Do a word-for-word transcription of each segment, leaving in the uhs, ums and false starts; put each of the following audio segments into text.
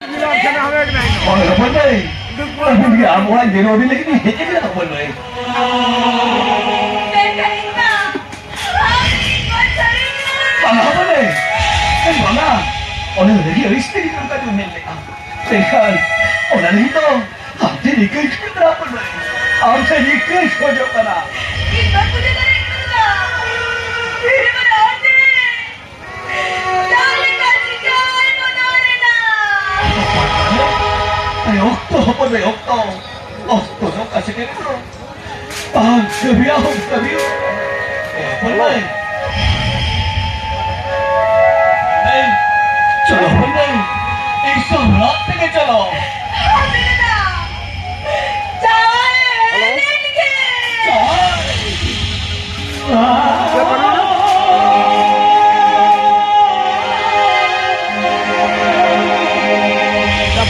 ᱦᱳᱭ, ᱦᱚᱯᱚᱱ ᱢᱟᱹᱭ᱾ ᱟᱹᱵᱤᱱ ᱜᱮ ᱟᱵᱚᱣᱟᱜ ᱡᱮᱱᱚ ᱟᱹᱰᱤ ᱞᱟᱹᱜᱤᱫ ᱵᱤᱱ ᱦᱮᱡ ᱟᱠᱟᱱᱟ, ᱦᱚᱯᱚᱱ ᱢᱟᱹᱭ᱾ ᱢᱮᱱᱠᱷᱟᱱ ᱤᱧ ᱢᱟ ᱟᱢ ᱤᱧ ᱜᱚᱡ ᱥᱟᱹᱨᱤ ᱠᱟᱱᱟ᱾ ᱵᱟᱝᱟ, ᱦᱚᱯᱚᱱ ᱢᱟᱹᱭ᱾ ᱵᱟᱝᱟ᱾ ᱚᱱᱟ ᱞᱟᱹᱜᱤᱫ ᱟᱹᱲᱤᱥ ᱛᱮᱜᱮ ᱱᱚᱝᱠᱟ ᱫᱚ ᱢᱮᱱ ᱞᱮᱫᱼᱟ᱾ ᱢᱮᱱᱠᱷᱟᱱ ᱚᱱᱟ ᱞᱟᱹᱜᱤᱫ ᱫᱚ ᱟᱢ ᱴᱷᱮᱱ ᱨᱤᱠᱟᱹᱧ ᱠᱷᱚᱡᱚᱜ ᱠᱟᱱᱟ, ᱦᱚᱯᱚᱱ ᱢᱟᱹᱭ᱾ ᱟᱢ ᱴᱷᱮᱱ ᱨᱤᱠᱟᱹᱧ ᱠᱷᱚᱡᱚᱜ ᱠᱟᱱᱟ᱾ ᱤᱧ ᱵᱟᱹᱧ ᱵᱩᱡᱷᱟᱹᱣ ᱫᱟᱲᱮᱭᱟᱜ ᱠᱟᱱᱟ᱾ ᱵᱤᱨ ᱵᱟᱞᱟ ᱦᱚᱲ ᱴᱷᱮᱱ ᱡᱟᱦᱟᱸ ᱞᱮᱠᱟ ᱪᱤᱠᱟᱹ ᱟᱭ ᱱᱚᱣᱟ ᱨᱮᱱᱟᱜ᱾ ᱟᱨᱮ ᱚᱠᱛᱚ, ᱦᱚᱯᱚᱱ ᱢᱟᱹᱭ, ᱚᱠᱛᱚ᱾ ᱚᱠᱛᱚ ᱱᱚᱝᱠᱟ ᱥᱮᱴᱮᱨ ᱮᱱᱟ᱾ ᱵᱟᱝ ᱠᱟᱹᱢᱤᱭᱟ, ᱦᱚᱸ ᱠᱟᱹᱢᱤᱭᱟ᱾ ᱦᱚᱯᱚᱱ ᱢᱟᱹᱭ᱾ ᱢᱟᱹᱭ, ᱪᱚᱞᱚ, ᱦᱚᱯᱚᱱ ᱢᱟᱹᱭ᱾ ᱤᱧ ᱥᱟᱶ ᱚᱲᱟᱜ ᱛᱮᱜᱮ ᱪᱚᱞᱚ᱾ ᱦᱟᱯᱮ ᱫᱟᱫᱟ᱾ ᱡᱟᱶᱟᱭ ᱦᱮᱡ ᱞᱮᱱ ᱜᱮ᱾ ᱡᱟᱶᱟᱭ᱾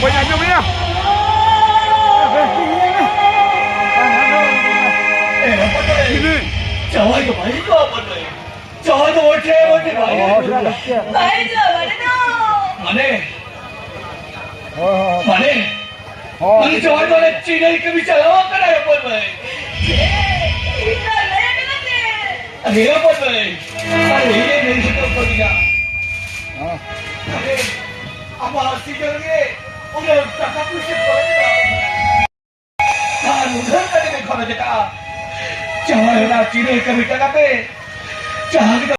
ᱵᱟᱹᱧ ᱟᱸᱡᱚᱢᱮᱜᱼᱟ᱾ ᱡᱟᱶᱟᱭ ᱫᱚ ᱵᱟᱭ ᱦᱤᱡᱩᱜᱼᱟ, ᱵᱟᱹᱵᱩ᱾ ᱡᱟᱶᱟᱭ ᱫᱚ ᱵᱟᱭ ᱦᱤᱡᱩᱜᱼᱟ, ᱵᱟᱹᱵᱩ᱾ ᱵᱟᱭ ᱦᱤᱡᱩᱜᱼᱟ, ᱢᱟᱱᱮ ᱫᱚ? ᱢᱟᱱᱮ? ᱦᱳᱭ, ᱦᱳᱭ, ᱦᱳᱭ᱾ ᱢᱟᱱᱮ? ᱦᱳᱭ᱾ ᱢᱟᱱᱮ ᱡᱟᱶᱟᱭ ᱫᱚ ᱚᱱᱮ ᱪᱤᱱᱦᱟᱹ ᱠᱟᱹᱢᱤ ᱪᱟᱞᱟᱣ ᱟᱠᱟᱱᱟᱭ, ᱵᱟᱹᱵᱩ᱾ ᱪᱮᱫ? ᱤᱧ ᱫᱚ ᱞᱟᱹᱭ ᱟᱠᱟᱫᱟ ᱪᱮ? ᱟᱨᱮ ᱵᱟᱹᱵᱩ, ᱟᱨᱮ ᱞᱟᱹᱭ ᱥᱚᱫᱚᱨ ᱠᱚ ᱫᱤᱧᱟ᱾ ᱦᱮᱸ᱾ ᱟᱨᱮ, ᱟᱵᱚᱣᱟᱜ ᱥᱤᱸᱜᱟᱹᱲ ᱨᱮ ᱩᱱᱟᱹᱜ ᱴᱟᱠᱟ ᱯᱩᱭᱥᱟᱹ ᱠᱚ ᱮᱢ ᱠᱟᱜ ᱵᱚᱱᱟ᱾ ᱟᱨ ᱩᱫᱷᱟᱹᱨ ᱠᱟᱛᱮ ᱵᱮᱱ ᱠᱷᱚᱨᱚᱪ ᱟᱠᱟᱜᱼᱟ᱾ ᱡᱟᱶᱟᱭ ᱚᱲᱟᱜ ᱪᱤᱨᱟᱹ ᱠᱟᱹᱢᱤ ᱴᱟᱠᱟ ᱛᱮ ᱡᱟᱦᱟᱸ ᱜᱮ